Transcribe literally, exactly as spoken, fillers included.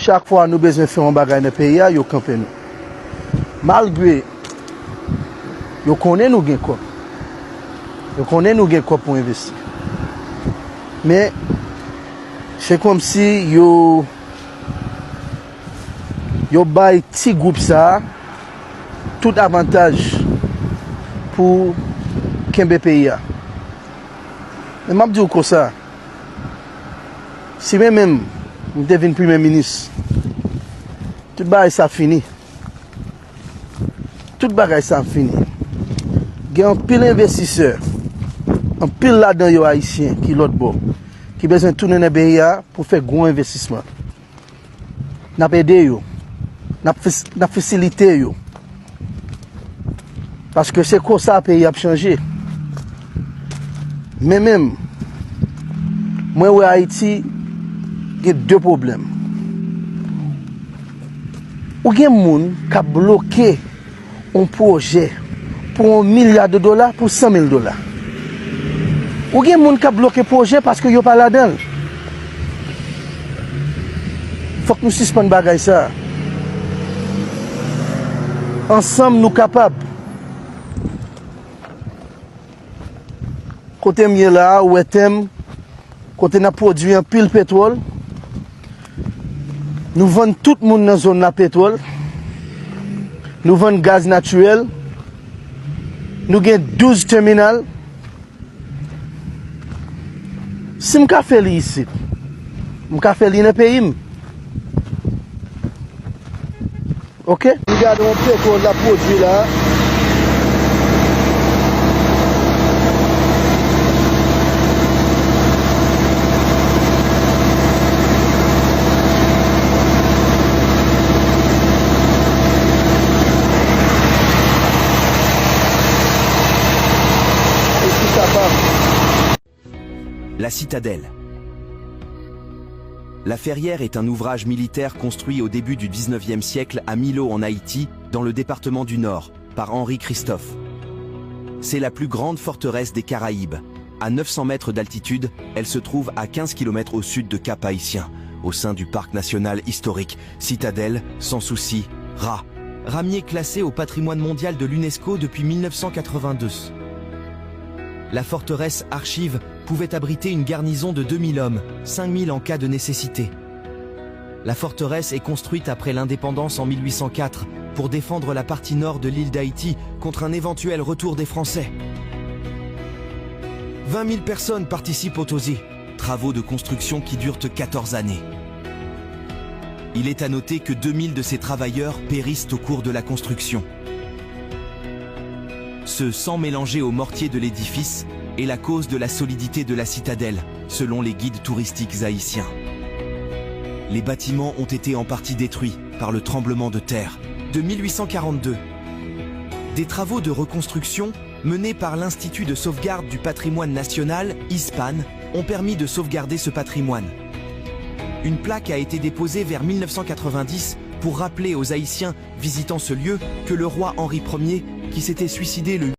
Chak fwa nou bezwen fè yon bagay nan peyi a, yo kanpe nou. Malgre yo konnen nou gen kòb. Yo konnen nou gen kòb pou envesti. Men, se kòmsi yo, yo bay ti gwoup sa a tout avantaj pou kenbe peyi a. Men m ap di w konsa, si mwen menm, m te vin premye minis, tout bagay sa fini. Tout bagay sa ap fini. Gen anpil envestisè, anpil ladan yo ayisyen ki lòt bò, ki bezwen tounen nan peyi a pou fè gwo envestisman. N ap ede yo. N ap fas-, n ap fasilite yo. Paske se konsa peyi ap chanje. Men menm, mwen wè Ayiti gen de pwoblèm. Ou gen moun k ap bloke yon pwojè pou yon milya de dola, pou san mil dola. Ou gen moun k ap bloke pwojè paske yo pa ladan l. Fòk nou sispann bagay sa. Ansanm nou kapab. Kote m ye la a, ou wè tè m, kote n ap pwodui anpil petwòl. Nou vann tout moun nan zòn la petwòl. Nou vann gaz natirèl. Nou gen douz tèminal. Si m ka fè li isit, m ka fè li nan peyi m. Oke? N gade yon petwòl l ap pwodui la. E ki sa pa? La citadelle. La Ferrière est un ouvrage militaire construit au début du dix-neuvième siècle à Milot en Haïti, dans le département du Nord, par Henri Christophe. C'est la plus grande forteresse des Caraïbes. À neuf cents mètres d'altitude, elle se trouve à quinze kilomètres au sud de Cap-Haïtien, au sein du parc national historique Citadelle, Sans Souci, Rat. Ramier classé au patrimoine mondial de l'UNESCO depuis mille neuf cent quatre-vingt-deux. La forteresse Archive pouvait abriter une garnison de deux mille hommes, cinq mille en cas de nécessité. La forteresse est construite après l'indépendance en mille huit cent quatre pour défendre la partie nord de l'île d'Haïti contre un éventuel retour des Français. Vingt mille personnes participent aux travaux de construction qui durent quatorze années. Il est à noter que deux mille de ces travailleurs périssent au cours de la construction. Ce sang mélangé au mortier de l'édifice est la cause de la solidité de la citadelle, selon les guides touristiques haïtiens. Les bâtiments ont été en partie détruits par le tremblement de terre de mille huit cent quarante-deux. Des travaux de reconstruction menés par l'Institut de sauvegarde du patrimoine national, ISPAN, ont permis de sauvegarder ce patrimoine. Une plaque a été déposée vers mille neuf cent quatre-vingt-dix pour rappeler aux Haïtiens visitant ce lieu que le roi Henri premier, qui s'était suicidé le